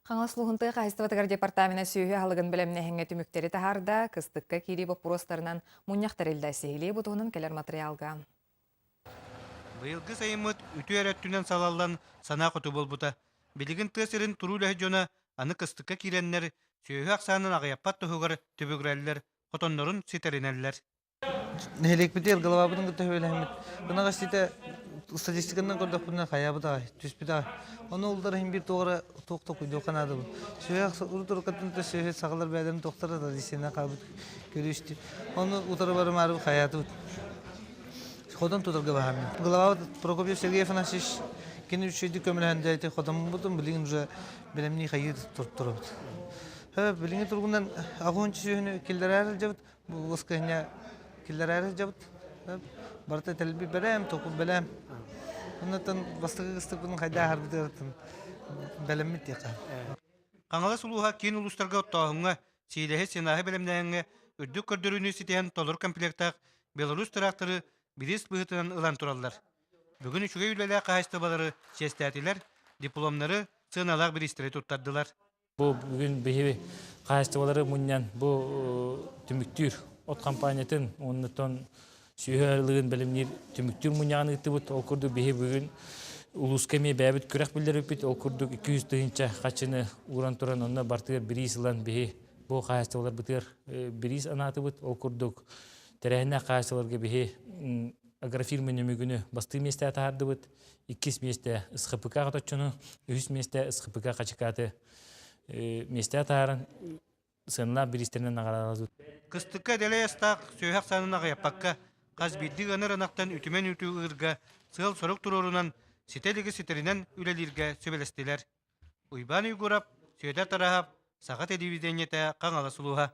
Хаҥалас улууһун тыа хаһаайыстыбатыгар департамена сүөһү аһылыгын бэлэмнээһиҥҥэ түмүктэри таһаарда, кыстыкка киирии боппуруостарынан мунньах тэриллэ. Сиһилии бу туһунан кэлэр матырыйаалга. Быйылгы сайыммыт үтүө эрэ өттүнэн салаллан санаа хоту буолбута. Билигин тыа сирин туруу үлэһит дьоно аны кыстыкка киирэннэр сүөһү ахсаанын аҕыйаппат туһугар түбүгүрэллэр, хотоннорун ситэринэллэр. Нэһилиэкпитигэр головабытын кытта сөбүлэһэммит. Ынах истиитэ статистиканан көрдөхпүнэ хайаабыт аҕай, түспүт аҕай. Ону улдар иһин биир туох эрэ туох токуйдуохха наада бу. Сүһүөх урут уруккаттан да сүөһү сахалар бэйэлэрин туохтара да дисиэнэ хаалбыт көрүстү. Ону утары барымаары хайаатыбыт. Хотон тутарга баһааммын. Главабыт Прокопьев Сергей Афанасьевич кини үчүгэйдик көмөлөһөн дьэ ити хотоммутун билигин уже бэлэмнии хайыы туруорабыт. Билиҥҥи туругунан аҕыһынчы сүөһүнү киллэрээр сылдьабыт. Бу воскресенье киллэрээри сылдьабыт. Барыта тэлби бэлэм, токул бэлэм. Оннуттан бастакы кыстыкпытын хайда аһарбытыгар бэлэммит диэххэ. Хаҥалас улууһа киин улуустарга оттооһуҥҥа, сиилэһи, сенаһы бэлэмнээһиҥҥэ үрдүк көрдөрүүнү ситиһэн толору комплектаах Беларусь тыраахтары бириис быһыытынан ылан тураллар. Бүгүн үчүгэй үлэлээх хаһаайыстыбалары чиэстээтилэр, дипломнары, сыаналаах бириистэри туттардылар. Бу бүгүн биһиги хаһаайыстыбалары мунньан бу түмүктүүр от компаниятын уоннаттан сүөһү аһылыгын бэлэмниир түмүктүүр мунньаҕын ыыттыбыт. Ол курдук биһи бүгүн улууска эмиэ бэйэбит күрэх биллэрбиппит. Ол курдук 200 тыһыынча хаччыны ууран туран онно бартыгар бириис ылан биһи бу хаһаайыстыбаларбытыгар бириис анаатыбыт. Ол курдук тэрээһиннээх хаһаайыстыбаларга биһи агрофирма нөмүгүнү бастыы миэстэҕэ таһаардыбыт. Иккис миэстэ СХПК хоточчуну, үһүс миэстэ СХПК хачыкааты миэстэҕэ таһааран сыаналаах бириистэринэн наҕараадалаабыт. Кыстыкка дэлэй астаах сүөһү ахсаанын аҕыйаппакка, хас биирдии ыанар ынахтан үтүмэн үүтү ыырга сыал-сорук туруорунан, ситэ илиги ситэринэн үлэлииргэ сүбэлэстилэр. Уйбаан Уйгурап, Сүөдэр Тараһап, Саха телевидениетэ, Хаҥалас улууһа.